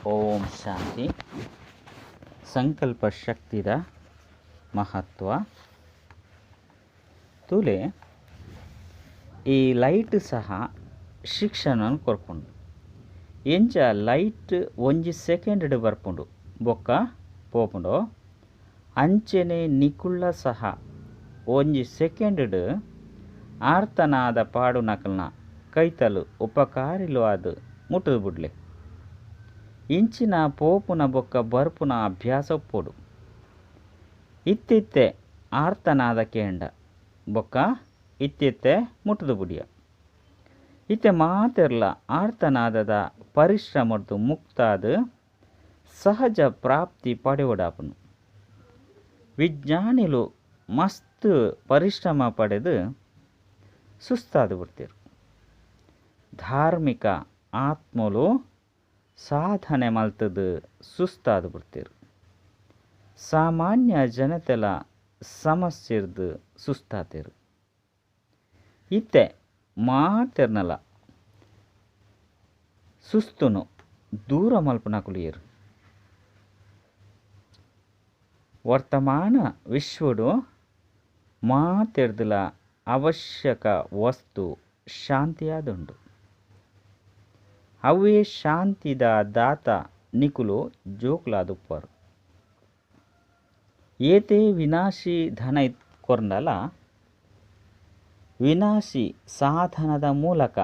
ಓಂ ಶಾಂತಿ. ಸಂಕಲ್ಪ ಶಕ್ತಿದ ಮಹತ್ವ ತುಲೆ ಈ ಲೈಟ್ ಸಹ ಶಿಕ್ಷಣ ಕೊರ್ಪುಂಡು. ಎಂಚ ಲೈಟ್ ಒಂಜಿ ಸೆಕೆಂಡ್ ಬರ್ಪುಂಡು ಬೊಕ್ಕ ಪೋಪುಂಡು ಅಂಚೆನೆ ನಿಕುಳ್ಳ ಸಹ ಒಂಜಿ ಸೆಕೆಂಡ್ ಆರ್ತನಾದ ಪಾಡುನಕಲ್ನ ಕೈತಲು ಉಪಕಾರಿಲು ಆದ್ ಮುಟ್ಟುದು ಬುಡ್ಲೆ. ಇಂಚಿನ ಪೋಪುನ ಬೊಕ್ಕ ಬರ್ಪುನ ಅಭ್ಯಾಸ ಒಪ್ಪೋಡು. ಇತ್ತಿತ್ತೆ ಆರ್ತನಾದ ಕೇಂಡ ಬೊಕ್ಕ ಇತ್ತಿತ್ತೆ ಮುಟ್ಟುದು ಬುಡಿಯ. ಇತ್ತೆ ಮಾತೆರ್ಲ ಆರ್ತನಾದದ ಪರಿಶ್ರಮದ್ದು ಮುಕ್ತಾದ ಸಹಜ ಪ್ರಾಪ್ತಿ ಪಡೆಯೋಡಾಪುನು. ವಿಜ್ಞಾನಿಲು ಮಸ್ತ್ ಪರಿಶ್ರಮ ಪಡೆದು ಸುಸ್ತಾದ ಬಿಡ್ತೀರು. ಧಾರ್ಮಿಕ ಆತ್ಮಲು ಸಾಧನೆ ಮಲ್ತದು ಸುಸ್ತಾದ ಬಿಡ್ತೀರು. ಸಾಮಾನ್ಯ ಜನತೆಲ ಸಮಸ್ಯೆರ್ದು ಸುಸ್ತಾತೇರು. ಇತ್ತೆ ಮಾತೆರ್ನಲ ಸುಸ್ತುನು ದೂರ ಮಲ್ಪುನಕುಲು. ವರ್ತಮಾನ ವಿಶ್ವಡು ಮಾತೆರ್ದಲ ಅವಶ್ಯಕ ವಸ್ತು ಶಾಂತಿಯಾದುಂಡು. ಅವೇ ಶಾಂತಿದ ದಾತ ನಿಕುಲು ಜೋಕ್ಲಾದುಪ್ಪರು. ಏತೇ ವಿನಾಶಿ ಧನ ಕೊರ್ನಲ ವಿನಾಶಿ ಸಾಧನದ ಮೂಲಕ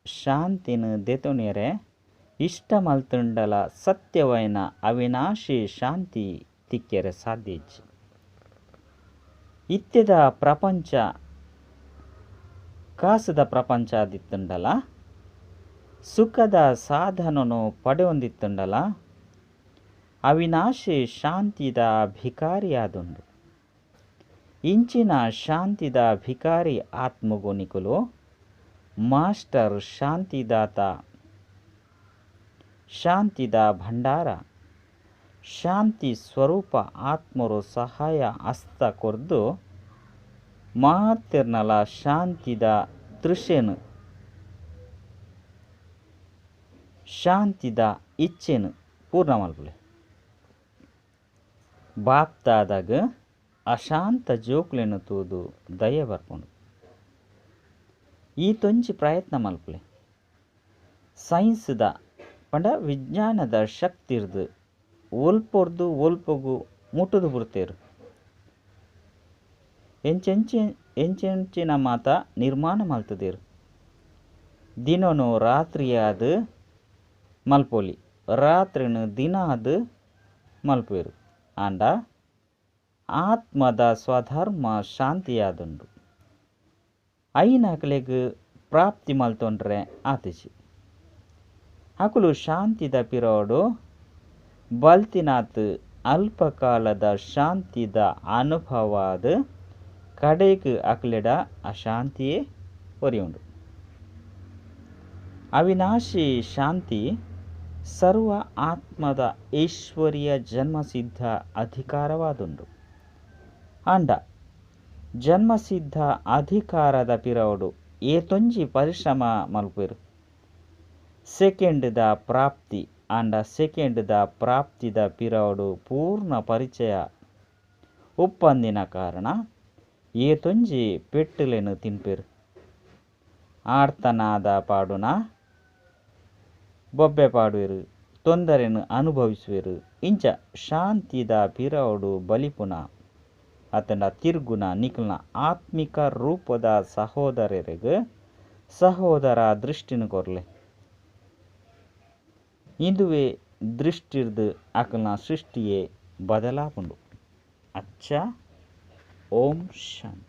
ಶಾಂತಿನ ದೆತೊನೆರೆ ಇಷ್ಟ ಮಲ್ತುಂಡಲ ಸತ್ಯವೈನ ಅವಿನಾಶಿ ಶಾಂತಿ ತಿಕ್ಕೆರೆ ಸಾಧ್ಯ ಇಜ್ಜಿ. ಇತ್ಯದ ಪ್ರಪಂಚ ಕಾಸದ ಪ್ರಪಂಚ ಆದಿತ್ತುಂಡಲ ಸುಖದ ಸಾಧನನು ಪಡೆಯೊಂದಿತ್ತುಂಡಲ ಅವಿನಾಶಿ ಶಾಂತಿದ ಭಿಕಾರಿಯಾದುಂಡು. ಇಂಚಿನ ಶಾಂತಿದ ಭಿಕಾರಿ ಆತ್ಮಗು ನಿಕುಲು ಮಾಸ್ಟರ್ ಶಾಂತಿದಾತ, ಶಾಂತಿದ ಭಂಡಾರ, ಶಾಂತಿ ಸ್ವರೂಪ ಆತ್ಮರು ಸಹಾಯ ಹಸ್ತ ಕೊರ್ದು ಮಾತೆರ್ನಲ ಶಾಂತಿದ ತೃಷೆನು ಶಾಂತಿದ ಇಚ್ಛೆನು ಪೂರ್ಣ ಮಲ್ಪುಲೆ. ಬಾಪ್ತಾದಾಗ ಅಶಾಂತ ಜೋಕ್ಲೆನು ತೂದು ದಯೆ ಬರ್ಪುಂಡು. ಈ ತೊಂಜಿ ಪ್ರಯತ್ನ ಮಲ್ಪುಲೆ. ಸೈನ್ಸ್ದ ಪಂಡ ವಿಜ್ಞಾನದ ಶಕ್ತಿರ್ದು ಒಲ್ಪೊರ್ದು ಒಲ್ಪೊಗು ಮುಟ್ಟುದು ಬಿಡ್ತೇರು. ಎಂಚೆಂಚಿನ ಮಾತ ನಿರ್ಮಾಣ ಮಲ್ತದೇರು. ದಿನನು ರಾತ್ರಿಯಾದ ಮಲ್ಪೊಲಿ, ರಾತ್ರಿನು ದಿನ ಆದ್ ಮಲ್ಪೇರು. ಆಂಡ ಆತ್ಮದ ಸ್ವಧರ್ಮ ಶಾಂತಿಯಾದುಂಡು. ಐನಕಲೆಗ್ ಪ್ರಾಪ್ತಿ ಮಲ್ತೊಂಡ್ರೆ ಆತಿಜಿ. ಅಕುಲು ಶಾಂತಿದ ಪಿರೋಡು ಬಲ್ತಿನಾತ್ ಅಲ್ಪಕಾಲದ ಶಾಂತಿದ ಅನುಭವವಾದ ಕಡೆಗೆ ಅಕಲೆಡ ಅಶಾಂತಿಯೇ ಒರಿಯುಂಡು. ಅವಿನಾಶಿ ಶಾಂತಿ ಸರ್ವ ಆತ್ಮದ ಐಶ್ವರ್ಯ ಜನ್ಮಸಿದ್ಧ ಅಧಿಕಾರವಾದುಂಡು. ಆಂಡ ಜನ್ಮಸಿದ್ಧ ಅಧಿಕಾರದ ಪಿರವಡು ಏತೊಂಜಿ ಪರಿಶ್ರಮ ಮಲ್ಪೇರು. ಸೆಕೆಂಡ್ದ ಪ್ರಾಪ್ತಿ ಆಂಡ ಸೆಕೆಂಡ್ದ ಪ್ರಾಪ್ತಿದ ಪಿರವಡು ಪೂರ್ಣ ಪರಿಚಯ ಉಪ್ಪಂದಿನ ಕಾರಣ ಏತೊಂಜಿ ಪೆಟ್ಟುಲೆನು ತಿನ್ಪೇರು. ಆರ್ತನಾದ ಪಾಡುನ ಬೊಬ್ಬೆ ಪಾಡುವೆರು, ತೊಂದರೆಯನ್ನು ಅನುಭವಿಸುವೆರು. ಇಂಚ ಶಾಂತಿದ ಪಿರವಡು ಬಲಿಪುನ ಅತಂಡ ತಿರ್ಗುನ ನಿಕಲ್ನ ಆತ್ಮಿಕ ರೂಪದ ಸಹೋದರರಿಗೆ ಸಹೋದರ ದೃಷ್ಟಿನ ಕೊರ್ಲೆ. ಇಂದುವೆ ದೃಷ್ಟಿರ್ದು ಅಕಲ್ನ ಸೃಷ್ಟಿಯೇ ಬದಲಾಪುಂಡು. ಅಚ್ಚ, ಓಂ ಶಾಂತಿ.